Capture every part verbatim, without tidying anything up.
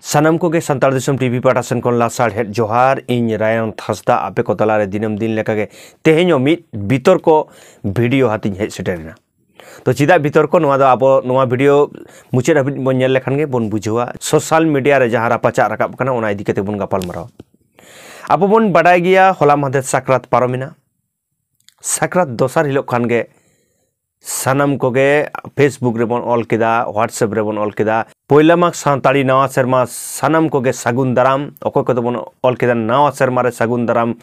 ᱥᱟᱱᱟᱢ ᱠᱚᱜᱮ ᱥᱟᱱᱛᱟᱲ ᱫᱤᱥᱚᱢ ᱴᱤᱵᱷᱤ ᱯᱟᱦᱴᱟ ᱥᱮᱱ ᱠᱷᱚᱱ ᱞᱟᱥᱟᱲᱦᱮᱫ ᱡᱚᱦᱟᱨ᱾ ᱤᱧ ᱨᱟᱭᱚᱱ ᱛᱷᱟᱥᱫᱟ ᱟᱯᱮ ᱠᱚ ᱛᱟᱞᱟᱨᱮ ᱫᱤᱱᱟᱹᱢ ᱫᱤᱱ ᱞᱮᱠᱟᱜᱮ ᱛᱮᱦᱮᱧ ᱦᱚᱸ ᱢᱤᱫ ᱵᱤᱛᱚᱨᱠᱚ ᱵᱷᱤᱰᱤᱭᱳ ᱦᱟᱛᱤᱧ ᱦᱮᱡ ᱥᱮᱴᱮᱨᱮᱱᱟ᱾ ᱛᱚ ᱪᱮᱫᱟᱜ ᱵᱤᱛᱚᱨᱠᱚ? ᱱᱚᱣᱟ ᱫᱚ ᱟᱵᱚ ᱱᱚᱣᱟ ᱵᱷᱤᱰᱤᱭᱳ ᱢᱩᱪᱟᱹᱫ ᱦᱟᱹᱵᱤᱡ ᱵᱚᱱ ᱧᱮᱞ ᱞᱮᱠᱷᱟᱱ ᱜᱮ ᱵᱚᱱ ᱵᱩᱡᱷᱟᱹᱣᱟ᱾ ᱥᱳᱥᱟᱞ ᱢᱤᱰᱤᱭᱟ ᱨᱮ ᱡᱟᱦᱟᱸ ᱨᱟᱯᱟᱪᱟᱜ ᱨᱟᱠᱟᱵ ᱠᱟᱱᱟ, ᱚᱱᱟ ᱤᱫᱤ ᱠᱟᱛᱮ ᱵᱚᱱ ᱜᱟᱯᱟᱞ ᱢᱟᱨᱟᱣᱟ᱾ ᱟᱵᱚ ᱵᱚᱱ ᱵᱟᱰᱟᱭ ᱜᱮᱭᱟ, ᱦᱚᱞᱟ ᱢᱟᱦᱫᱮᱨ ᱥᱟᱠᱨᱟᱛ ᱯᱟᱨᱚᱢᱮᱱᱟ᱾ ᱥᱟᱠᱨᱟᱛ ᱫᱚᱥᱟᱨ ᱦᱤᱞᱳᱜ ᱠᱷᱟᱱ ᱜᱮ ᱥᱟᱱᱟᱢ ᱠᱚᱜᱮ Facebook ᱨᱮᱵᱚᱱ ᱚᱞ ᱠᱮᱫᱟ, WhatsApp ᱨᱮᱵᱚᱱ ᱚᱞ ᱠᱮᱫᱟ, ᱯᱳᱭᱞᱟ ᱢᱟᱜᱽ ᱥᱟᱱᱛᱟᱲᱤ ᱱᱟᱣᱟ ᱥᱮᱨᱢᱟ ᱥᱟᱱᱟᱢ ᱠᱚᱜᱮ ᱥᱟᱹᱜᱩᱱ ᱫᱟᱨᱟᱢ᱾ ᱚᱠᱚᱭ ᱠᱚᱫᱚ ᱵᱚᱱ ᱚᱞ ᱠᱮᱫᱟ ᱱᱟᱣᱟ ᱥᱮᱨᱢᱟ ᱨᱮ ᱥᱟᱹᱜᱩᱱ ᱫᱟᱨᱟᱢ,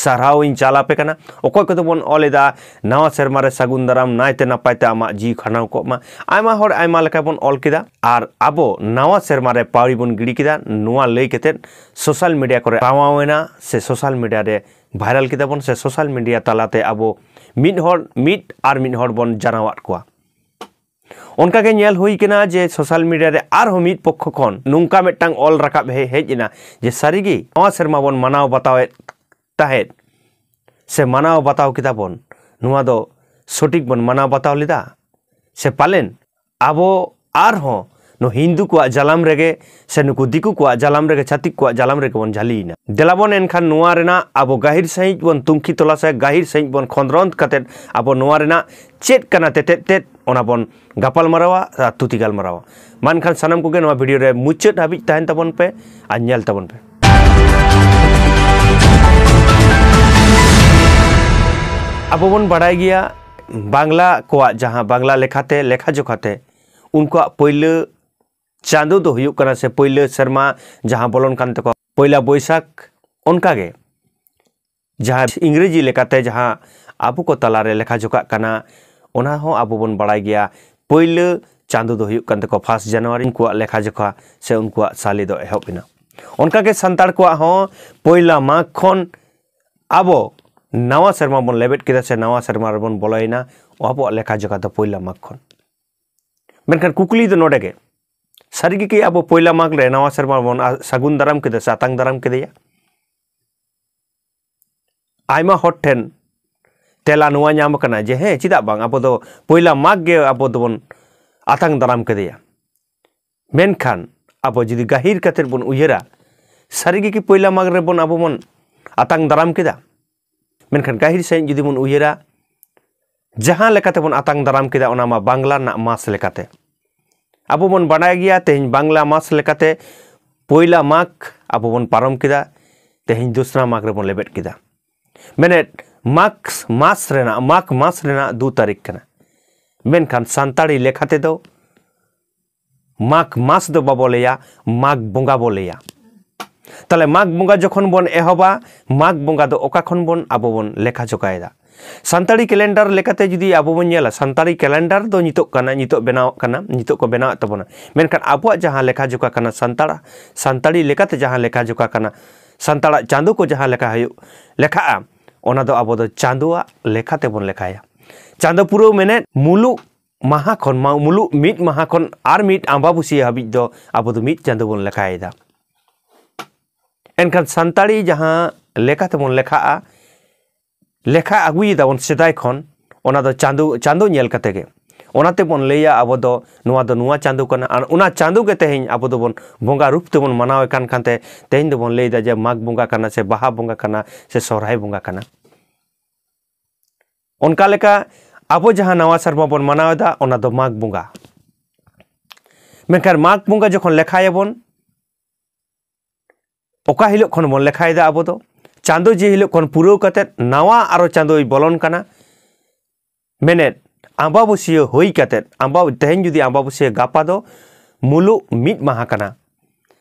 ᱥᱟᱨᱦᱟᱣ ᱤᱧ ᱪᱟᱞ ᱟᱯᱮ ᱠᱟᱱᱟ᱾ ᱚᱠᱚᱭ ᱠᱚᱫᱚ ᱵᱚᱱ ᱚᱞ ᱮᱫᱟ ᱱᱟᱣᱟ ᱥᱮᱨᱢᱟ ᱨᱮ ᱥᱟᱹᱜᱩᱱ ᱫᱟᱨᱟᱢ, ᱱᱟᱭᱛᱮ ᱱᱟᱯᱟᱭ ᱛᱮ ᱟᱢᱟᱜ ᱡᱤᱣᱤ ᱠᱷᱟᱸᱰᱟᱣ ᱠᱚᱜ ᱢᱟ᱾ ᱟᱭᱢᱟ ᱦᱚᱲ ᱟᱭᱢᱟ ᱞᱮᱠᱟ ᱵᱚᱱ ᱚᱞ ᱠᱮᱫᱟ ᱟᱨ ᱟᱵᱚ ᱱᱟᱣᱟ ᱥᱮᱨᱢᱟ ᱨᱮ ᱯᱟᱹᱣᱲᱤ ᱵᱚᱱ ᱜᱤᱰᱤ ᱠᱮᱫᱟ, ᱱᱚᱣᱟ ᱞᱟᱹᱭ ᱠᱟᱛᱮᱫ ᱥᱳᱥᱟᱞ ᱢᱤᱰᱤᱭᱟ ᱠᱚᱨᱮ ᱯᱟᱥᱱᱟᱣ ᱮᱱᱟ ᱥᱮ ᱥᱳᱥᱟᱞ ᱢᱤᱰᱤᱭᱟ ᱨᱮ ᱵᱷᱟᱭᱨᱟᱞ ᱠᱮᱫᱟ ᱵᱚᱱ ᱥᱮ ᱥᱳᱥᱟᱞ ᱢᱤᱰᱤᱭᱟ ᱛᱟᱞᱟᱛᱮ ᱟᱵᱚ ᱢᱤᱫ ᱦᱚᱲ ᱢᱤᱫ ᱟᱨ ᱢᱤᱫ ᱦᱚᱲ ᱵᱚᱱ ᱡᱟᱱᱟᱣᱟᱫ ᱠᱚᱣᱟ᱾ ᱚᱱᱠᱟᱜᱮ ᱧᱮᱞ ᱦᱩᱭ ᱠᱟᱱᱟ ᱡᱮ ᱥᱳᱥᱟᱞ ᱢᱤᱰᱤᱭᱟ ᱨᱮ ᱟᱨᱦᱚᱸ ᱢᱤᱫ ᱯᱚᱠᱠᱷᱚ ᱠᱷᱚᱱ ᱱᱚᱝᱠᱟ ᱢᱤᱫᱴᱟᱝ ᱚᱞ ᱨᱟᱠᱟᱵ ᱦᱮᱡ ᱦᱮᱡ ᱮᱱᱟ ᱡᱮ ᱥᱟᱹᱨᱤᱜᱮ ᱱᱟᱣᱟ ᱥᱮᱨᱢᱟ ᱵᱚᱱ ᱢᱟᱱᱟᱣ ᱵᱟᱛᱟᱣᱮᱫ ᱛᱟᱦᱮᱸᱫ ᱥᱮ ᱢᱟᱱᱟᱣ ᱵᱟᱛᱟᱣ ᱠᱮᱫᱟ ᱵᱚᱱ, ᱱᱚᱣᱟ ᱫᱚ ᱥᱚᱴᱷᱤᱠ ᱵᱚᱱ ᱢᱟᱱᱟᱣ ᱵᱟᱛᱟᱣ ᱞᱮᱫᱟ ᱥᱮ ᱯᱟᱞᱮᱱ ᱟᱵᱚ ᱟᱨᱦᱚᱸ ᱱᱩᱠᱩ ᱦᱤᱱᱫᱩ ᱠᱚᱣᱟᱜ ᱡᱟᱞᱟᱢ ᱨᱮᱜᱮ ᱥᱮ ᱱᱩᱠᱩ ᱫᱤᱠᱩ ᱠᱚᱣᱟᱜ ᱡᱟᱞᱟᱢ ᱨᱮᱜᱮ, ᱪᱷᱟᱹᱛᱤᱠ ᱠᱚᱣᱟᱜ ᱡᱟᱞᱟᱢ ᱨᱮᱜᱮ ᱵᱚᱱ ᱡᱷᱟᱹᱞᱤᱭᱮᱱᱟ? ᱫᱮᱞᱟ ᱵᱚᱱ ᱮᱱᱠᱷᱟᱱ ᱱᱚᱣᱟ ᱨᱮᱱᱟᱜ ᱟᱵᱚ ᱜᱟᱹᱦᱤᱨ ᱥᱟᱺᱦᱤᱡ ᱵᱚᱱ ᱛᱩᱝᱠᱷᱤ ᱛᱚᱞᱟᱥᱟ, ᱜᱟᱹᱦᱤᱨ ᱥᱟᱺᱦᱤᱡ ᱵᱚᱱ ᱠᱷᱚᱸᱫᱽᱨᱚᱸᱫᱽ ᱠᱟᱛᱮᱫ ᱟᱵᱚ ᱱᱚᱣᱟ ᱨᱮᱱᱟᱜ ᱪᱮᱫ ᱠᱟᱱᱟ ᱛᱮᱛᱮᱫ ᱛᱮᱫ, ᱚᱱᱟ ᱵᱚᱱ ᱜᱟᱯᱟᱞ ᱢᱟᱨᱟᱣᱟ ᱟᱨ ᱛᱩᱛᱤ ᱜᱟᱞᱢᱟᱨᱟᱣᱟ᱾ ᱢᱟ ᱮᱱᱠᱷᱟᱱ ᱥᱟᱱᱟᱢ ᱠᱚᱜᱮ ᱱᱚᱣᱟ ᱵᱷᱤᱰᱤᱭᱳ ᱨᱮ ᱢᱩᱪᱟᱹᱫ ᱦᱟᱹᱵᱤᱡ ᱛᱟᱦᱮᱱ ᱛᱟᱵᱚᱱ ᱯᱮ ᱟᱨ ᱧᱮᱞ ᱛᱟᱵᱚᱱ ᱯᱮ᱾ ᱟᱵᱚ ᱵᱚᱱ ᱵᱟᱲᱟᱭ ᱜᱮᱭᱟ, ᱵᱟᱝᱞᱟ ᱠᱚᱣᱟᱜ ᱡᱟᱦᱟᱸ ᱵᱟᱝᱞᱟ ᱞᱮᱠᱷᱟᱛᱮ, ᱞᱮᱠᱷᱟ ᱡᱚᱠᱷᱟᱛᱮ, ᱩᱱᱠᱩᱣᱟᱜ ᱯᱳᱭᱞᱳ ᱪᱟᱸᱫᱳ ᱫᱚ ᱦᱩᱭᱩᱜ ᱠᱟᱱᱟ ᱥᱮ ᱯᱳᱭᱞᱳ ᱥᱮᱨᱢᱟ ᱡᱟᱦᱟᱸ ᱵᱚᱞᱚᱱ ᱠᱟᱱ ᱛᱟᱠᱚᱣᱟ, ᱯᱳᱭᱞᱟ ᱵᱳᱭᱥᱟᱠᱷ᱾ ᱚᱱᱠᱟᱜᱮ ᱡᱟᱦᱟᱸ ᱤᱝᱨᱮᱡᱤ ᱞᱮᱠᱟᱛᱮ ᱡᱟᱦᱟᱸ ᱟᱵᱚ ᱠᱚ ᱛᱟᱞᱟᱨᱮ ᱞᱮᱠᱷᱟ ᱡᱚᱠᱷᱟᱜ ᱠᱟᱱᱟ, ᱚᱱᱟ ᱦᱚᱸ ᱟᱵᱚ ᱵᱚᱱ ᱵᱟᱲᱟᱭ ᱜᱮᱭᱟ, ᱯᱳᱭᱞᱳ ᱪᱟᱸᱫᱳ ᱫᱚ ᱦᱩᱭᱩᱜ ᱠᱟᱱ ᱛᱟᱠᱚᱣᱟ ᱯᱷᱟᱥᱴ ᱡᱟᱱᱩᱣᱟᱨᱤ᱾ ᱩᱱᱠᱩᱣᱟᱜ ᱞᱮᱠᱷᱟ ᱡᱚᱠᱷᱟ ᱥᱮ ᱩᱱᱠᱩᱣᱟᱜ ᱥᱟᱞᱮ ᱫᱚ ᱮᱦᱚᱵ ᱮᱱᱟ᱾ ᱚᱱᱠᱟᱜᱮ ᱥᱟᱱᱛᱟᱲ ᱠᱚᱣᱟᱜ ᱦᱚᱸ ᱯᱳᱭᱞᱟ ᱢᱟᱜᱽ ᱠᱷᱚᱱ ᱟᱵᱚ ᱱᱟᱣᱟ ᱥᱮᱨᱢᱟ ᱵᱚᱱ ᱞᱮᱵᱮᱫ ᱠᱮᱫᱟ ᱥᱮ ᱱᱟᱣᱟ ᱥᱮᱨᱢᱟ ᱨᱮᱵᱚᱱ ᱵᱚᱞᱚᱭᱮᱱᱟ, ᱟᱵᱚᱣᱟᱜ ᱞᱮᱠᱷᱟ ᱡᱚᱠᱷᱟ ᱫᱚ ᱯᱳᱭᱞᱟ ᱢᱟᱜᱽ ᱠᱷᱚᱱ᱾ ᱢᱮᱱᱠᱷᱟᱱ ᱠᱩᱠᱞᱤ ᱫᱚ ᱱᱚᱰᱮ ᱜᱮ, ᱥᱟᱹᱨᱤ ᱜᱮ ᱠᱤ ᱟᱵᱚ ᱯᱳᱭᱞᱟ ᱢᱟᱜᱽ ᱨᱮ ᱱᱟᱣᱟ ᱥᱮᱨᱢᱟ ᱵᱚᱱ ᱟ-, ᱥᱟᱹᱜᱩᱱ ᱫᱟᱨᱟᱢ ᱠᱮᱫᱟ ᱥᱮ ᱟᱛᱟᱝ ᱫᱟᱨᱟᱢ ᱠᱮᱫᱮᱭᱟ? ᱟᱭᱢᱟ ᱦᱚᱲ ᱴᱷᱮᱱ ᱛᱮᱞᱟ ᱱᱚᱣᱟ ᱧᱟᱢ ᱟᱠᱟᱱᱟ ᱡᱮ ᱦᱮᱸ, ᱪᱮᱫᱟᱜ ᱵᱟᱝ, ᱟᱵᱚ ᱫᱚ ᱯᱳᱭᱞᱟ ᱢᱟᱜᱽ ᱜᱮ ᱟᱵᱚ ᱫᱚᱵᱚᱱ ᱟᱛᱟᱝ ᱫᱟᱨᱟᱢ ᱠᱮᱫᱮᱭᱟ᱾ ᱢᱮᱱᱠᱷᱟᱱ ᱟᱵᱚ ᱡᱩᱫᱤ ᱜᱟᱹᱦᱤᱨ ᱠᱟᱛᱮᱫ ᱵᱚᱱ ᱩᱭᱦᱟᱹᱨᱟ, ᱥᱟᱹᱨᱤ ᱜᱮ ᱠᱤ ᱯᱚᱭᱞᱟ ᱢᱟᱜᱽ ᱨᱮᱵᱚᱱ ᱟᱵᱚ ᱵᱚᱱ ᱟᱛᱟᱝ ᱫᱟᱨᱟᱢ ᱠᱮᱫᱟ? ᱢᱮᱱᱠᱷᱟᱱ ᱜᱟᱹᱦᱤᱨ ᱥᱟᱺᱦᱤᱡ ᱡᱩᱫᱤ ᱵᱚᱱ ᱩᱭᱦᱟᱹᱨᱟ, ᱡᱟᱦᱟᱸ ᱞᱮᱠᱟᱛᱮ ᱵᱚᱱ ᱟᱛᱟᱝ ᱫᱟᱨᱟᱢ ᱠᱮᱫᱟ, ᱚᱱᱟ ᱢᱟ ᱵᱟᱝᱞᱟ ᱨᱮᱱᱟᱜ ᱢᱟᱥ ᱞᱮᱠᱟᱛᱮ᱾ ᱟᱵᱚ ᱵᱚᱱ ᱵᱟᱰᱟᱭ ᱜᱮᱭᱟ, ᱛᱮᱦᱮᱧ ᱵᱟᱝᱞᱟ ᱢᱟᱥ ᱞᱮᱠᱟᱛᱮ ᱯᱚᱭᱞᱟ ᱢᱟᱜᱽ ᱟᱵᱚ ᱵᱚᱱ ᱯᱟᱨᱚᱢ ᱠᱮᱫᱟ, ᱛᱮᱦᱮᱧ ᱫᱩᱥᱨᱟ ᱢᱟᱜᱽ ᱨᱮᱵᱚᱱ ᱞᱮᱵᱮᱫ ᱠᱮᱫᱟ᱾ ᱢᱮᱱᱮᱫ ᱢᱟᱜᱽ ᱢᱟᱥ ᱨᱮᱱᱟᱜ, ᱢᱟᱜᱽ ᱢᱟᱥ ᱨᱮᱱᱟᱜ ᱫᱩ ᱛᱟᱹᱨᱤᱠᱷ ᱠᱟᱱᱟ, ᱢᱮᱱᱠᱷᱟᱱ ᱥᱟᱱᱛᱟᱲᱤ ᱞᱮᱠᱷᱟ ᱛᱮᱫᱚ ᱢᱟᱜᱽ ᱢᱟᱥ ᱫᱚ ᱵᱟᱵᱚ ᱞᱟᱹᱭᱟ, ᱢᱟᱜᱽ ᱵᱚᱸᱜᱟ ᱵᱚ ᱞᱟᱹᱭᱟ᱾ ᱛᱟᱦᱞᱮ ᱢᱟᱜᱽ ᱵᱚᱸᱜᱟ ᱡᱚᱠᱷᱚᱱ ᱵᱚᱱ ᱮᱦᱚᱵᱟ, ᱢᱟᱜᱽ ᱵᱚᱸᱜᱟ ᱫᱚ ᱚᱠᱟ ᱠᱷᱚᱱ ᱵᱚᱱ ᱟᱵᱚ ᱵᱚᱱ ᱞᱮᱠᱷᱟ ᱡᱚᱠᱷᱟᱭᱮᱫᱟ? ᱥᱟᱱᱛᱟᱲᱤ ᱠᱮᱞᱮᱱᱰᱟᱨ ᱞᱮᱠᱟᱛᱮ ᱡᱩᱫᱤ ᱟᱵᱚ ᱵᱚᱱ ᱧᱮᱞᱟ, ᱥᱟᱱᱛᱟᱲᱤ ᱠᱮᱞᱮᱱᱰᱟᱨ ᱫᱚ ᱱᱤᱛᱚᱜ ᱠᱟᱱᱟ, ᱱᱤᱛᱚᱜ ᱵᱮᱱᱟᱣᱚᱜ ᱠᱟᱱᱟ, ᱱᱤᱛᱚᱜ ᱠᱚ ᱵᱮᱱᱟᱣᱮᱫ ᱛᱟᱵᱚᱱᱟ, ᱢᱮᱱᱠᱷᱟᱱ ᱟᱵᱚᱣᱟᱜ ᱡᱟᱦᱟᱸ ᱞᱮᱠᱷᱟ ᱡᱚᱠᱷᱟ ᱠᱟᱱᱟ, ᱥᱟᱱᱛᱟᱲ ᱥᱟᱱᱛᱟᱲᱤ ᱞᱮᱠᱟᱛᱮ ᱡᱟᱦᱟᱸ ᱞᱮᱠᱷᱟ ᱡᱚᱠᱷᱟ ᱠᱟᱱᱟ, ᱥᱟᱱᱛᱟᱲᱟᱜ ᱪᱟᱸᱫᱳ ᱠᱚ ᱡᱟᱦᱟᱸ ᱞᱮᱠᱷᱟ ᱦᱩᱭᱩᱜ ᱞᱮᱠᱷᱟᱜᱼᱟ, ᱚᱱᱟ ᱫᱚ ᱟᱵᱚ ᱫᱚ ᱪᱟᱸᱫᱳᱣᱟᱜ ᱞᱮᱠᱷᱟ ᱛᱮᱵᱚᱱ ᱞᱮᱠᱷᱟᱭᱟ᱾ ᱪᱟᱸᱫᱳ ᱯᱩᱨᱟᱹᱣ ᱢᱮᱱᱮᱫ ᱢᱩᱞᱩᱜ ᱢᱟᱦᱟ ᱠᱷᱚᱱ ᱢᱟ-, ᱢᱩᱞᱩᱜ ᱢᱤᱫ ᱢᱟᱦᱟ ᱠᱷᱚᱱ ᱟᱨ ᱢᱤᱫ ᱟᱢᱵᱟᱵᱩᱥᱤᱭᱟᱹ ᱦᱟᱹᱵᱤᱡ ᱫᱚ ᱟᱵᱚ ᱫᱚ ᱢᱤᱫ ᱪᱟᱸᱫᱳ ᱵᱚᱱ ᱞᱮᱠᱷᱟᱭᱮᱫᱟ᱾ ᱮᱱᱠᱷᱟᱱ ᱥᱟᱱᱛᱟᱲᱤ ᱡᱟᱦᱟᱸ ᱞᱮᱠᱟ ᱛᱮᱵᱚᱱ ᱞᱮᱠᱷᱟᱜᱼᱟ, ᱞᱮᱠᱷᱟ ᱟᱹᱜᱩᱭᱮᱫᱟ ᱵᱚᱱ ᱥᱮᱫᱟᱭ ᱠᱷᱚᱱ, ᱚᱱᱟ ᱫᱚ ᱪᱟᱸᱫᱳ, ᱪᱟᱸᱫᱳ ᱧᱮᱞ ᱠᱟᱛᱮ ᱜᱮ᱾ ᱚᱱᱟ ᱛᱮᱵᱚᱱ ᱞᱟᱹᱭᱟ ᱟᱵᱚ ᱫᱚ ᱱᱚᱣᱟ ᱫᱚ ᱱᱚᱣᱟ ᱪᱟᱸᱫᱳ ᱠᱟᱱᱟ, ᱟᱨ ᱚᱱᱟ ᱪᱟᱸᱫᱳ ᱜᱮ ᱛᱮᱦᱮᱧ ᱟᱵᱚ ᱫᱚᱵᱚᱱ ᱵᱚᱸᱜᱟ ᱨᱩᱯ ᱛᱮᱵᱚᱱ ᱢᱟᱱᱟᱣᱮ ᱠᱟᱱ ᱠᱷᱟᱱᱛᱮ ᱛᱮᱦᱮᱧ ᱫᱚᱵᱚᱱ ᱞᱟᱹᱭᱫᱟ ᱡᱮ ᱢᱟᱜᱽ ᱵᱚᱸᱜᱟ ᱠᱟᱱᱟ ᱥᱮ ᱵᱟᱦᱟ ᱵᱚᱸᱜᱟ ᱠᱟᱱᱟ ᱥᱮ ᱥᱚᱦᱨᱟᱭ ᱵᱚᱸᱜᱟ ᱠᱟᱱᱟ᱾ ᱚᱱᱠᱟ ᱞᱮᱠᱟ ᱟᱵᱚ ᱡᱟᱦᱟᱸ ᱱᱟᱣᱟ ᱥᱮᱨᱢᱟ ᱵᱚᱱ ᱢᱟᱱᱟᱣ ᱮᱫᱟ, ᱚᱱᱟ ᱫᱚ ᱢᱟᱜᱽ ᱵᱚᱸᱜᱟ᱾ ᱢᱮᱱᱠᱷᱟᱱ ᱢᱟᱜᱽ ᱵᱚᱸᱜᱟ ᱡᱚᱠᱷᱚᱱ ᱞᱮᱠᱷᱟᱭᱟᱵᱚᱱ, ᱚᱠᱟ ᱦᱤᱞᱳᱜ ᱠᱷᱚᱱ ᱵᱚᱱ ᱞᱮᱠᱷᱟᱭᱮᱫᱟ ᱟᱵᱚ ᱫᱚ? ᱪᱟᱸᱫᱳ ᱡᱮ ᱦᱤᱞᱳᱜ ᱠᱷᱚᱱ ᱯᱩᱨᱟᱹᱣ ᱠᱟᱛᱮᱫ ᱱᱟᱣᱟ ᱟᱨᱚ ᱪᱟᱸᱫᱳᱭ ᱵᱚᱞᱚᱱ ᱠᱟᱱᱟ, ᱢᱮᱱᱮᱫ ᱟᱢᱵᱟᱵᱟᱹᱥᱭᱟᱹ ᱦᱩᱭ ᱠᱟᱛᱮᱫ, ᱟᱢᱵᱟ-, ᱛᱮᱦᱮᱧ ᱡᱩᱫᱤ ᱟᱢᱵᱟᱵᱟᱹᱥᱭᱟᱹ, ᱜᱟᱯᱟ ᱫᱚ ᱢᱩᱞᱩᱜ ᱢᱤᱫ ᱢᱟᱦᱟ ᱠᱟᱱᱟ᱾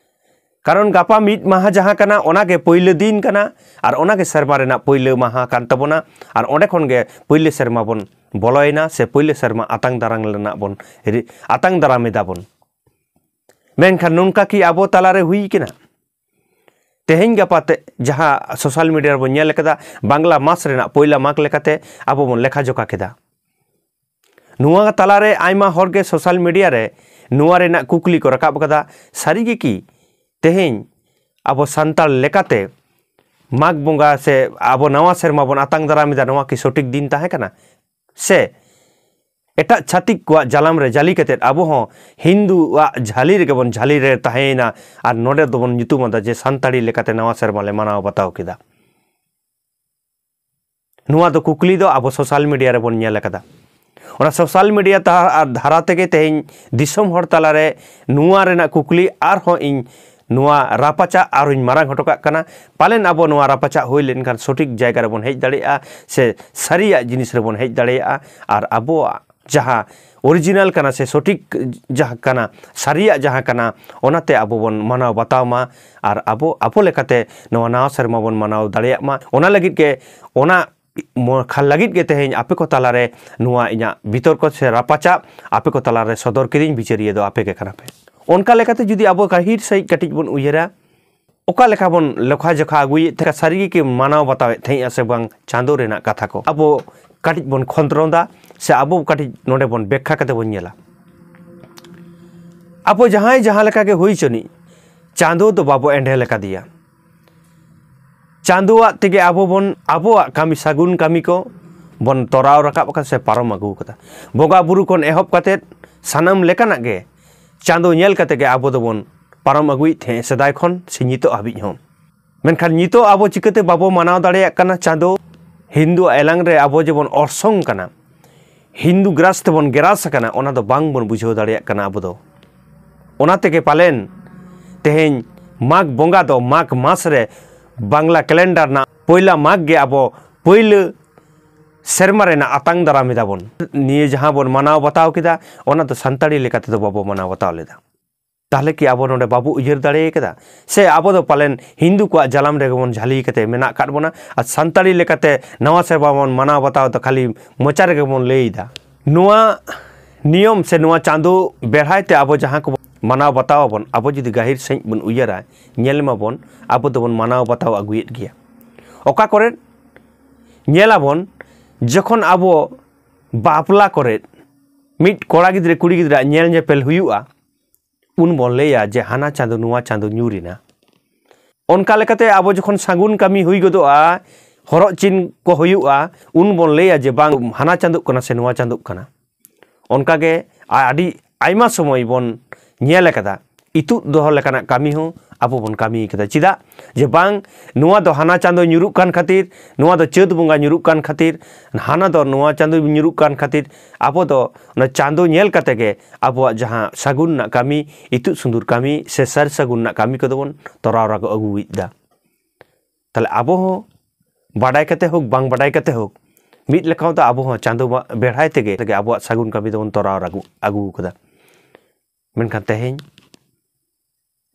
ᱠᱟᱨᱚᱱ ᱜᱟᱯᱟ ᱢᱤᱫ ᱢᱟᱦᱟ ᱡᱟᱦᱟᱸ ᱠᱟᱱᱟ, ᱚᱱᱟᱜᱮ ᱯᱳᱭᱞᱳ ᱫᱤᱱ ᱠᱟᱱᱟ ᱟᱨ ᱚᱱᱟᱜᱮ ᱥᱮᱨᱢᱟ ᱨᱮᱱᱟᱜ ᱯᱳᱭᱞᱳ ᱢᱟᱦᱟ ᱠᱟᱱ ᱛᱟᱵᱚᱱᱟ᱾ ᱟᱨ ᱚᱸᱰᱮ ᱠᱷᱚᱱ ᱜᱮ ᱯᱳᱭᱞᱳ ᱥᱮᱨᱢᱟ ᱵᱚᱱ ᱵᱚᱞᱚᱭᱮᱱᱟ ᱥᱮ ᱯᱳᱭᱞᱳ ᱥᱮᱨᱢᱟ ᱟᱛᱟᱝ ᱫᱟᱨᱟᱢ ᱨᱮᱱᱟᱜ ᱵᱚᱱ ᱨᱤ-, ᱟᱛᱟᱝ ᱫᱟᱨᱟᱢ ᱮᱫᱟ ᱵᱚᱱ᱾ ᱢᱮᱱᱠᱷᱟᱱ ᱱᱚᱝᱠᱟ ᱠᱤ ᱟᱵᱚ ᱛᱟᱞᱟᱨᱮ ᱦᱩᱭ ᱠᱟᱱᱟ? ᱛᱮᱦᱮᱧ ᱜᱟᱯᱟ ᱛᱮ ᱡᱟᱦᱟᱸ ᱥᱳᱥᱟᱞ ᱢᱤᱰᱤᱭᱟ ᱨᱮᱵᱚᱱ ᱧᱮᱞ ᱠᱟᱫᱟ, ᱵᱟᱝᱞᱟ ᱢᱟᱥ ᱨᱮᱱᱟᱜ ᱯᱳᱭᱞᱟ ᱢᱟᱜᱽ ᱞᱮᱠᱟᱛᱮ ᱟᱵᱚ ᱵᱚᱱ ᱞᱮᱠᱷᱟ ᱡᱚᱠᱷᱟ ᱠᱮᱫᱟ᱾ ᱱᱚᱣᱟ ᱛᱟᱞᱟᱨᱮ ᱟᱭᱢᱟ ᱦᱚᱲ ᱜᱮ ᱥᱳᱥᱟᱞ ᱢᱤᱰᱤᱭᱟ ᱨᱮ ᱱᱚᱣᱟ ᱨᱮᱱᱟᱜ ᱠᱩᱠᱞᱤ ᱠᱚ ᱨᱟᱠᱟᱵ ᱠᱟᱫᱟ, ᱥᱟᱹᱨᱤ ᱜᱮ ᱠᱤ ᱛᱮᱦᱮᱧ ᱟᱵᱚ ᱥᱟᱱᱛᱟᱲ ᱞᱮᱠᱟᱛᱮ ᱢᱟᱜᱽ ᱵᱚᱸᱜᱟ ᱥᱮ ᱟᱵᱚ ᱱᱟᱣᱟ ᱥᱮᱨᱢᱟ ᱵᱚᱱ ᱟᱛᱟᱝ ᱫᱟᱨᱟᱢ ᱮᱫᱟ, ᱱᱚᱣᱟ ᱠᱤ ᱥᱚᱴᱷᱤᱠ ᱫᱤᱱ ᱛᱟᱦᱮᱸ ᱠᱟᱱᱟ? ᱥᱮ ᱮᱴᱟᱜ ᱪᱷᱟᱹᱛᱤᱠ ᱠᱚᱣᱟᱜ ᱡᱟᱞᱟᱢ ᱨᱮ ᱡᱟᱹᱞᱤ ᱠᱟᱛᱮᱫ ᱟᱵᱚ ᱦᱚᱸ ᱦᱤᱱᱫᱩᱣᱟᱜ ᱡᱷᱟᱹᱞᱤ ᱨᱮᱜᱮ ᱵᱚᱱ ᱡᱷᱟᱹᱞᱤ ᱨᱮ ᱛᱟᱦᱮᱸᱭᱮᱱᱟ᱾ ᱟᱨ ᱱᱚᱰᱮ ᱫᱚᱵᱚᱱ ᱧᱩᱛᱩᱢ ᱟᱫᱟ ᱡᱮ ᱥᱟᱱᱛᱟᱲᱤ ᱞᱮᱠᱟᱛᱮ ᱱᱟᱣᱟ ᱥᱮᱨᱢᱟ ᱞᱮ ᱢᱟᱱᱟᱣ ᱵᱟᱛᱟᱣ ᱠᱮᱫᱟ᱾ ᱱᱚᱣᱟ ᱫᱚ ᱠᱩᱠᱞᱤ ᱫᱚ ᱟᱵᱚ ᱥᱳᱥᱟᱞ ᱢᱤᱰᱤᱭᱟ ᱨᱮᱵᱚᱱ ᱧᱮᱞ ᱟᱠᱟᱫᱟ᱾ ᱚᱱᱟ ᱥᱳᱥᱟᱞ ᱢᱤᱰᱤᱭᱟ ᱛᱟ-, ᱟᱨ ᱫᱷᱟᱨᱟ ᱛᱮᱜᱮ ᱛᱮᱦᱮᱧ ᱫᱤᱥᱚᱢ ᱦᱚᱲ ᱛᱟᱞᱟᱨᱮ ᱱᱚᱣᱟ ᱨᱮᱱᱟᱜ ᱠᱩᱠᱞᱤ ᱟᱨᱦᱚᱸ ᱤᱧ ᱱᱚᱣᱟ ᱨᱟᱯᱟᱪᱟᱜ ᱟᱨᱦᱚᱸᱧ ᱢᱟᱨᱟᱝ ᱦᱚᱴᱚ ᱠᱟᱜ ᱠᱟᱱᱟ᱾ ᱯᱟᱞᱮᱱ ᱟᱵᱚ ᱱᱚᱣᱟ ᱨᱟᱯᱟᱪᱟᱜ ᱦᱩᱭ ᱞᱮᱱᱠᱷᱟᱱ ᱥᱚᱴᱷᱤᱠ ᱡᱟᱭᱜᱟ ᱨᱮᱵᱚᱱ ᱦᱮᱡ ᱫᱟᱲᱮᱭᱟᱜᱼᱟ, ᱥᱮ ᱥᱟᱹᱨᱤᱭᱟᱜ ᱡᱤᱱᱤᱥ ᱨᱮᱵᱚᱱ ᱦᱮᱡ ᱫᱟᱲᱮᱭᱟᱜᱼᱟ᱾ ᱟᱨ ᱟᱵᱚᱣᱟᱜ ᱡᱟᱦᱟᱸ ᱚᱨᱤᱡᱤᱱᱟᱞ ᱠᱟᱱᱟ ᱥᱮ ᱥᱚᱴᱷᱤᱠ ᱡᱟᱦᱟᱸ ᱠᱟᱱᱟ, ᱥᱟᱹᱨᱤᱭᱟᱜ ᱡᱟᱦᱟᱸ ᱠᱟᱱᱟ, ᱚᱱᱟᱛᱮ ᱟᱵᱚ ᱵᱚᱱ ᱢᱟᱱᱟᱣ ᱵᱟᱛᱟᱣ ᱢᱟ᱾ ᱟᱨ ᱟᱵᱚ, ᱟᱵᱚ ᱞᱮᱠᱟᱛᱮ ᱱᱚᱣᱟ ᱱᱟᱣᱟ ᱥᱮᱨᱢᱟ ᱵᱚᱱ ᱢᱟᱱᱟᱣ ᱫᱟᱲᱮᱭᱟᱜ ᱢᱟ, ᱚᱱᱟ ᱞᱟᱹᱜᱤᱫ ᱜᱮ, ᱚᱱᱟ ᱢᱚ-, ᱠᱷᱟᱱ ᱞᱟᱹᱜᱤᱫ ᱜᱮ ᱛᱮᱦᱮᱧ ᱟᱯᱮ ᱠᱚ ᱛᱟᱞᱟᱨᱮ ᱱᱚᱣᱟ ᱤᱧᱟᱹᱜ ᱵᱤᱛᱚᱨᱠᱚ ᱥᱮ ᱨᱟᱯᱟᱪᱟᱜ ᱟᱯᱮ ᱠᱚ ᱛᱟᱞᱟᱨᱮ ᱥᱚᱫᱚᱨ ᱠᱤᱫᱤᱧ, ᱵᱤᱪᱟᱹᱨᱤᱭᱟᱹ ᱫᱚ ᱟᱯᱮ ᱜᱮ ᱠᱟᱱᱟ ᱯᱮ᱾ ᱚᱱᱠᱟ ᱞᱮᱠᱟᱛᱮ ᱡᱩᱫᱤ ᱟᱵᱚ ᱜᱟᱹᱦᱤᱨ ᱥᱟᱺᱦᱤᱡ ᱠᱟᱹᱴᱤᱡ ᱵᱚᱱ ᱩᱭᱦᱟᱹᱨᱟ, ᱚᱠᱟ ᱞᱮᱠᱟ ᱵᱚᱱ ᱞᱮᱠᱷᱟ ᱡᱚᱠᱷᱟ ᱟᱹᱜᱩᱭᱮᱫ ᱛᱟᱦᱮᱸᱫ, ᱥᱟᱹᱨᱤ ᱜᱮ ᱠᱤ ᱢᱟᱱᱟᱣ ᱵᱟᱛᱟᱣᱮᱫ ᱛᱟᱦᱮᱸᱫᱼᱟ ᱥᱮ ᱵᱟᱝ ᱪᱟᱸᱫᱳ ᱨᱮᱱᱟᱜ ᱠᱟᱛᱷᱟ ᱠᱚ? ᱟᱵᱚ ᱠᱟᱹᱴᱤᱡ ᱵᱚᱱ ᱠᱷᱚᱸᱫᱽᱨᱚᱸᱫᱟ, ᱥᱮ ᱟᱵᱚ ᱠᱟᱹᱴᱤᱡ ᱱᱚᱰᱮ ᱵᱚᱱ ᱵᱮᱠᱠᱷᱟ ᱠᱟᱛᱮ ᱵᱚᱱ ᱧᱮᱞᱟ᱾ ᱟᱵᱚ ᱡᱟᱦᱟᱸᱭ ᱡᱟᱦᱟᱸ ᱞᱮᱠᱟ ᱜᱮ ᱦᱩᱭ ᱪᱚᱱᱤᱡ, ᱪᱟᱸᱫᱳ ᱫᱚ ᱵᱟᱵᱚ ᱮᱸᱰᱷᱮ ᱞᱮᱠᱟᱫᱮᱭᱟ᱾ ᱪᱟᱸᱫᱳᱣᱟᱜ ᱛᱮᱜᱮ ᱟᱵᱚ ᱵᱚᱱ, ᱟᱵᱚᱣᱟᱜ ᱠᱟᱹᱢᱤ, ᱥᱟᱹᱜᱩᱱ ᱠᱟᱹᱢᱤ ᱠᱚ ᱵᱚᱱ ᱛᱚᱨᱟᱣ ᱨᱟᱠᱟᱵ ᱟᱠᱟᱫ ᱥᱮ ᱯᱟᱨᱚᱢ ᱟᱹᱜᱩ ᱟᱠᱟᱫᱟ᱾ ᱵᱚᱸᱜᱟ ᱵᱩᱨᱩ ᱠᱷᱚᱱ ᱮᱦᱚᱵ ᱠᱟᱛᱮᱫ ᱥᱟᱱᱟᱢ ᱞᱮᱠᱟᱱᱟᱜ ᱜᱮ ᱪᱟᱸᱫᱳ ᱧᱮᱞ ᱠᱟᱛᱮ ᱜᱮ ᱟᱵᱚ ᱫᱚᱵᱚᱱ ᱯᱟᱨᱚᱢ ᱟᱹᱜᱩᱭᱮᱫ ᱛᱟᱦᱮᱸᱫ, ᱥᱮᱫᱟᱭ ᱠᱷᱚᱱ ᱥᱮ ᱱᱤᱛᱚᱜ ᱦᱟᱹᱵᱤᱡ ᱦᱚᱸ᱾ ᱢᱮᱱᱠᱷᱟᱱ ᱱᱤᱛᱚᱜ ᱟᱵᱚ ᱪᱤᱠᱟᱹᱛᱮ ᱵᱟᱵᱚ ᱢᱟᱱᱟᱣ ᱫᱟᱲᱮᱭᱟᱜ ᱠᱟᱱᱟ ᱪᱟᱸᱫᱳ? ᱦᱤᱱᱫᱩ ᱮᱞᱟᱝ ᱨᱮ ᱟᱵᱚ ᱡᱮᱵᱚᱱ ᱚᱨᱥᱚᱝ ᱠᱟᱱᱟ, ᱦᱤᱱᱫᱩ ᱜᱨᱟᱥ ᱛᱮᱵᱚᱱ ᱜᱮᱨᱟᱥ ᱟᱠᱟᱱᱟ, ᱚᱱᱟ ᱫᱚ ᱵᱟᱝ ᱵᱚᱱ ᱵᱩᱡᱷᱟᱹᱣ ᱫᱟᱲᱮᱭᱟᱜ ᱠᱟᱱᱟ ᱟᱵᱚ ᱫᱚ᱾ ᱚᱱᱟ ᱛᱮᱜᱮ ᱯᱟᱞᱮᱱ ᱛᱮᱦᱮᱧ ᱢᱟᱜᱽ ᱵᱚᱸᱜᱟ ᱫᱚ ᱢᱟᱜᱽ ᱢᱟᱥ ᱨᱮ ᱵᱟᱝᱞᱟ ᱠᱮᱞᱮᱱᱰᱟᱨ ᱨᱮᱱᱟᱜ ᱯᱳᱭᱞᱟ ᱢᱟᱜᱽ ᱜᱮ ᱟᱵᱚ ᱯᱳᱭᱞᱟᱹ ᱥᱮᱨᱢᱟ ᱨᱮᱱᱟᱜ ᱟᱛᱟᱝ ᱫᱟᱨᱟᱢ ᱮᱫᱟ ᱵᱚᱱ᱾ ᱱᱤᱭᱟᱹ ᱡᱟᱦᱟᱸ ᱵᱚᱱ ᱢᱟᱱᱟᱣ ᱵᱟᱛᱟᱣ ᱠᱮᱫᱟ, ᱚᱱᱟ ᱫᱚ ᱥᱟᱱᱛᱟᱲᱤ ᱞᱮᱠᱟ ᱛᱮᱫᱚ ᱵᱟᱵᱚ ᱢᱟᱱᱟᱣ ᱵᱟᱛᱟᱣ ᱞᱮᱫᱟ᱾ ᱛᱟᱦᱞᱮ ᱠᱤ ᱟᱵᱚ ᱱᱚᱰᱮ ᱵᱟᱵᱚ ᱩᱭᱦᱟᱹᱨ ᱫᱟᱲᱮ ᱠᱟᱫᱟ? ᱥᱮ ᱟᱵᱚ ᱫᱚ ᱯᱟᱞᱮᱱ ᱦᱤᱱᱫᱩ ᱠᱚᱣᱟᱜ ᱡᱟᱞᱟᱢ ᱨᱮᱜᱮ ᱵᱚᱱ ᱡᱷᱟᱹᱞᱤ ᱠᱟᱛᱮ ᱢᱮᱱᱟᱜ ᱟᱠᱟᱫ ᱵᱚᱱᱟ ᱟᱨ ᱥᱟᱱᱛᱟᱲᱤ ᱞᱮᱠᱟᱛᱮ ᱱᱟᱣᱟ ᱥᱮᱨᱢᱟ ᱵᱚᱱ ᱢᱟᱱᱟᱣ ᱵᱟᱛᱟᱣ ᱫᱟ, ᱠᱷᱟᱹᱞᱤ ᱢᱚᱪᱟ ᱨᱮᱜᱮ ᱵᱚᱱ ᱞᱟᱹᱭ ᱮᱫᱟ? ᱱᱚᱣᱟ ᱱᱤᱭᱚᱢ ᱥᱮ ᱱᱚᱣᱟ ᱪᱟᱸᱫᱳ ᱵᱮᱲᱦᱟᱭ ᱛᱮ ᱟᱵᱚ ᱡᱟᱦᱟᱸ ᱠᱚ ᱢᱟᱱᱟᱣ ᱵᱟᱛᱟᱣ ᱟᱵᱚᱱ, ᱟᱵᱚ ᱡᱩᱫᱤ ᱜᱟᱹᱦᱤᱨ ᱥᱟᱺᱦᱤᱡ ᱵᱚᱱ ᱩᱭᱦᱟᱹᱨᱟ, ᱧᱮᱞ ᱢᱟᱵᱚᱱ ᱟᱵᱚ ᱫᱚᱵᱚᱱ ᱢᱟᱱᱟᱣ ᱵᱟᱛᱟᱣ ᱟᱹᱜᱩᱭᱮᱫ ᱜᱮᱭᱟ᱾ ᱚᱠᱟ ᱠᱚᱨᱮ ᱧᱮᱞ ᱟᱵᱚᱱ, ᱡᱚᱠᱷᱚᱱ ᱟᱵᱚ ᱵᱟᱯᱞᱟ ᱠᱚᱨᱮ ᱢᱤᱫ ᱠᱚᱲᱟ ᱜᱤᱫᱽᱨᱟᱹ ᱠᱩᱲᱤ ᱜᱤᱫᱽᱨᱟᱹ ᱧᱮᱞ ᱧᱮᱯᱮᱞ ᱦᱩᱭᱩᱜᱼᱟ, ᱩᱱ ᱵᱚᱱ ᱞᱟᱹᱭᱟ ᱡᱮ ᱦᱟᱱᱟ ᱪᱟᱸᱫᱳ ᱱᱚᱣᱟ ᱪᱟᱸᱫᱳ ᱧᱩᱨ ᱮᱱᱟ᱾ ᱚᱱᱠᱟ ᱞᱮᱠᱟᱛᱮ ᱟᱵᱚ ᱡᱚᱠᱷᱚᱱ ᱥᱟᱹᱜᱩᱱ ᱠᱟᱹᱢᱤ ᱦᱩᱭ ᱜᱚᱫᱚᱜᱼᱟ, ᱦᱚᱨᱚᱜ ᱪᱤᱱ ᱠᱚ ᱦᱩᱭᱩᱜᱼᱟ, ᱩᱱ ᱵᱚᱱ ᱞᱟᱹᱭᱟ ᱡᱮ ᱵᱟᱝ, ᱦᱟᱱᱟ ᱪᱟᱸᱫᱳᱜ ᱠᱟᱱᱟ ᱥᱮ ᱱᱚᱣᱟ ᱪᱟᱸᱫᱳᱜ ᱠᱟᱱᱟ᱾ ᱚᱱᱠᱟᱜᱮ ᱟ- ᱟᱹᱰᱤ ᱟᱭᱢᱟ ᱥᱚᱢᱚᱭ ᱵᱚᱱ ᱧᱮᱞ ᱟᱠᱟᱫᱟ, ᱤᱛᱩᱫ ᱫᱚᱦᱚ ᱞᱮᱠᱟᱱᱟᱜ ᱠᱟᱹᱢᱤ ᱦᱚᱸ ᱟᱵᱚ ᱵᱚᱱ ᱠᱟᱹᱢᱤ ᱠᱟᱫᱟ᱾ ᱪᱮᱫᱟᱜ ᱡᱮ ᱵᱟᱝ, ᱱᱚᱣᱟ ᱫᱚ ᱦᱟᱱᱟ ᱪᱟᱸᱫᱚ ᱧᱩᱨᱩᱜ ᱠᱟᱱ ᱠᱷᱟᱹᱛᱤᱨ, ᱱᱚᱣᱟ ᱫᱚ ᱪᱟᱹᱛ ᱵᱚᱸᱜᱟ ᱧᱩᱨᱩᱜ ᱠᱟᱱ ᱠᱷᱟᱹᱛᱤᱨ, ᱦᱟᱱᱟ ᱫᱚ ᱱᱚᱣᱟ ᱪᱟᱸᱫᱚ ᱧᱩᱨᱩᱜ ᱠᱟᱱ ᱠᱷᱟᱹᱛᱤᱨ, ᱟᱵᱚ ᱫᱚ ᱚᱱᱟ ᱪᱟᱸᱫᱚ ᱧᱮᱞ ᱠᱟᱛᱮ ᱜᱮ ᱟᱵᱚᱣᱟᱜ ᱡᱟᱦᱟᱸ ᱥᱟᱹᱜᱩᱱ ᱨᱮᱱᱟᱜ ᱠᱟᱹᱢᱤ, ᱤᱛᱩᱫ ᱥᱤᱸᱫᱩᱨ ᱠᱟᱹᱢᱤ ᱥᱮ ᱥᱟᱹᱨᱤ ᱥᱟᱹᱜᱩᱱ ᱨᱮᱱᱟᱜ ᱠᱟᱹᱢᱤ ᱠᱚᱫᱚ ᱵᱚᱱ ᱛᱚᱨᱟᱣ ᱨᱟᱠᱟᱵ ᱟᱹᱜᱩᱭᱮᱫᱟ᱾ ᱛᱟᱦᱞᱮ ᱟᱵᱚ ᱦᱚᱸ ᱵᱟᱰᱟᱭ ᱠᱟᱛᱮ ᱦᱳᱠ, ᱵᱟᱝ ᱵᱟᱰᱟᱭ ᱠᱟᱛᱮ ᱦᱳᱠ, ᱢᱤᱫ ᱞᱮᱠᱟ ᱛᱮ ᱟᱵᱚ ᱦᱚᱸ ᱪᱟᱸᱫᱚ ᱵᱟ- ᱵᱮᱲᱦᱟᱭ ᱛᱮᱜᱮ, ᱛᱮᱜᱮ ᱟᱵᱚᱣᱟᱜ ᱥᱟᱹᱜᱩᱱ ᱠᱟᱹᱢᱤ ᱫᱚᱵᱚᱱ ᱛᱚᱨᱟᱣ ᱟᱹᱜᱩ, ᱟᱹᱜᱩ ᱟᱠᱟᱫᱟ᱾ ᱢᱮᱱᱠᱷᱟᱱ ᱛᱮᱦᱮᱧ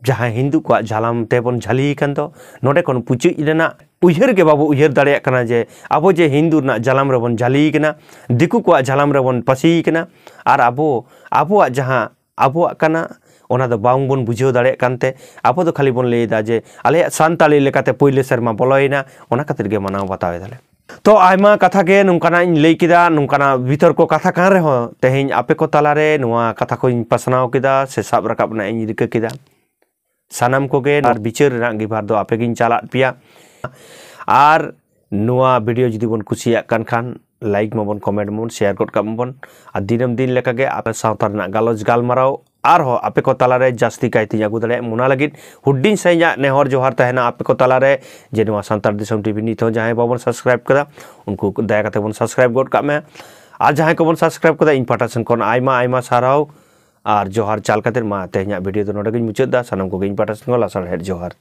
ᱡᱟᱦᱟᱸᱭ ᱦᱤᱱᱫᱩ ᱠᱚᱣᱟᱜ ᱡᱟᱞᱟᱢ ᱛᱮᱵᱚᱱ ᱡᱷᱟᱹᱞᱤ ᱟᱠᱟᱱ ᱫᱚ, ᱱᱚᱰᱮ ᱠᱷᱚᱱ ᱯᱩᱪᱩᱡ ᱨᱮᱱᱟᱜ ᱩᱭᱦᱟᱹᱨ ᱜᱮ ᱵᱟᱵᱚ ᱩᱭᱦᱟᱹᱨ ᱫᱟᱲᱮᱭᱟᱜ ᱠᱟᱱᱟ ᱡᱮ ᱟᱵᱚ ᱡᱮ ᱦᱤᱱᱫᱩ ᱨᱮᱱᱟᱜ ᱡᱟᱞᱟᱢ ᱨᱮᱵᱚᱱ ᱡᱷᱟᱹᱞᱤ ᱠᱟᱱᱟ, ᱫᱤᱠᱩ ᱠᱚᱣᱟᱜ ᱡᱟᱞᱟᱢ ᱨᱮᱵᱚᱱ ᱯᱟᱹᱥᱤ ᱠᱟᱱᱟ, ᱟᱨ ᱟᱵᱚ ᱟᱵᱚᱣᱟᱜ ᱡᱟᱦᱟᱸ ᱟᱵᱚᱣᱟᱜ ᱠᱟᱱᱟ, ᱚᱱᱟ ᱫᱚ ᱵᱟᱝ ᱵᱚᱱ ᱵᱩᱡᱷᱟᱹᱣ ᱫᱟᱲᱮᱭᱟᱜ ᱠᱟᱱᱛᱮ ᱟᱵᱚ ᱫᱚ ᱠᱷᱟᱹᱞᱤ ᱵᱚᱱ ᱞᱟᱹᱭ ᱮᱫᱟ ᱡᱮ ᱟᱞᱮᱭᱟᱜ ᱥᱟᱱᱛᱟᱲᱤ ᱞᱮᱠᱟᱛᱮ ᱯᱳᱭᱞᱳ ᱥᱮᱨᱢᱟ ᱵᱚᱞᱚᱭᱮᱱᱟ, ᱚᱱᱟ ᱠᱷᱟᱹᱛᱤᱨ ᱜᱮ ᱢᱟᱱᱟᱣ ᱵᱟᱛᱟᱣ ᱮᱫᱟᱞᱮ᱾ ᱛᱚ ᱟᱭᱢᱟ ᱠᱟᱛᱷᱟ ᱜᱮ ᱱᱚᱝᱠᱟᱱᱟᱜ ᱤᱧ ᱞᱟᱹᱭ ᱠᱮᱫᱟ, ᱱᱚᱝᱠᱟᱱᱟᱜ ᱵᱤᱛᱚᱨᱠᱚ ᱠᱟᱛᱷᱟ ᱠᱟᱱ ᱨᱮᱦᱚᱸ ᱛᱮᱦᱮᱧ ᱟᱯᱮ ᱠᱚ ᱛᱟᱞᱟᱨᱮ ᱱᱚᱣᱟ ᱠᱟᱛᱷᱟ ᱠᱚᱧ ᱯᱟᱥᱱᱟᱣ ᱠᱮᱫᱟ ᱥᱮ ᱥᱟᱵ ᱨᱟᱠᱟᱵ ᱨᱮᱱᱟᱜ ᱤᱧ ᱨᱤᱠᱟᱹ ᱠᱮᱫᱟ᱾ ᱥᱟᱱᱟᱢ ᱠᱚᱜᱮ ᱟᱨ ᱵᱤᱪᱟᱹᱨ ᱨᱮᱱᱟᱜ ᱜᱮᱵᱷᱟᱨ ᱫᱚ ᱟᱯᱮ ᱜᱤᱧ ᱪᱟᱞᱟᱫ ᱯᱮᱭᱟ᱾ ᱟᱨ ᱱᱚᱣᱟ ᱵᱷᱤᱰᱤᱭᱳ ᱡᱩᱫᱤ ᱵᱚᱱ ᱠᱩᱥᱤᱭᱟᱜ ᱠᱟᱱ ᱠᱷᱟᱱ ᱞᱟᱭᱤᱠ ᱢᱟᱵᱚᱱ, ᱠᱚᱢᱮᱱᱴ ᱢᱟᱵᱚᱱ, ᱥᱮᱭᱟᱨ ᱜᱚᱫ ᱠᱟᱜ ᱢᱟᱵᱚᱱ᱾ ᱟᱨ ᱫᱤᱱᱟᱹᱢ ᱫᱤᱱ ᱞᱮᱠᱟᱜᱮ ᱟᱯᱮ ᱥᱟᱶᱛᱟ ᱨᱮᱱᱟᱜ ᱜᱟᱞᱚᱪ ᱜᱟᱞᱢᱟᱨᱟᱣ ᱟᱨᱦᱚᱸ ᱟᱯᱮ ᱠᱚ ᱛᱟᱞᱟᱨᱮ ᱡᱟᱹᱥᱛᱤ ᱠᱟᱭᱛᱮᱧ ᱟᱹᱜᱩ ᱫᱟᱲᱮᱭᱟᱜ ᱢᱟ, ᱚᱱᱟ ᱞᱟᱹᱜᱤᱫ ᱦᱩᱰᱤᱧ ᱥᱟᱺᱦᱤᱡᱟᱜ ᱱᱮᱦᱚᱨ ᱡᱚᱦᱟᱨ ᱛᱟᱦᱮᱱᱟ ᱟᱯᱮ ᱠᱚ ᱛᱟᱞᱟᱨᱮ ᱡᱮ ᱱᱚᱣᱟ ᱥᱟᱱᱛᱟᱲ ᱫᱤᱥᱚᱢ ᱴᱤᱵᱷᱤ ᱱᱤᱛ ᱦᱚᱸ ᱡᱟᱦᱟᱸᱭ ᱵᱟᱵᱚᱱ ᱥᱟᱵᱥᱠᱨᱟᱭᱤᱵ ᱠᱟᱫᱟ, ᱩᱱᱠᱩ ᱫᱟᱭᱟ ᱠᱟᱛᱮ ᱵᱚᱱ ᱥᱟᱵᱥᱠᱨᱟᱭᱤᱵ ᱜᱚᱫ ᱠᱟᱜ ᱢᱮ᱾ ᱟᱨ ᱡᱟᱦᱟᱸᱭ ᱠᱚᱵᱚᱱ ᱥᱟᱵᱥᱠᱨᱟᱭᱤᱵ ᱠᱟᱫᱟ, ᱤᱧ ᱯᱟᱦᱴᱟ ᱥᱮᱱ ᱠᱷᱚᱱ ᱟᱭᱢᱟ ᱟᱭᱢᱟ ᱥᱟᱨᱦᱟᱣ ᱟᱨ ᱡᱚᱦᱟᱨ ᱪᱟᱞ ᱠᱟᱛᱮ ᱢᱟ ᱛᱮᱦᱮᱧᱟᱜ ᱵᱷᱤᱰᱤᱭᱳ ᱫᱚ ᱱᱚᱰᱮ ᱜᱤᱧ ᱢᱩᱪᱟᱹᱫ ᱮᱫᱟ᱾ ᱥᱟᱱᱟᱢ ᱠᱚᱜᱮ ᱤᱧ ᱯᱟᱦᱴᱟ ᱥᱮᱱ ᱠᱷᱚᱱ ᱞᱟᱥᱟᱲᱦᱮᱫ ᱡᱚᱦᱟᱨ᱾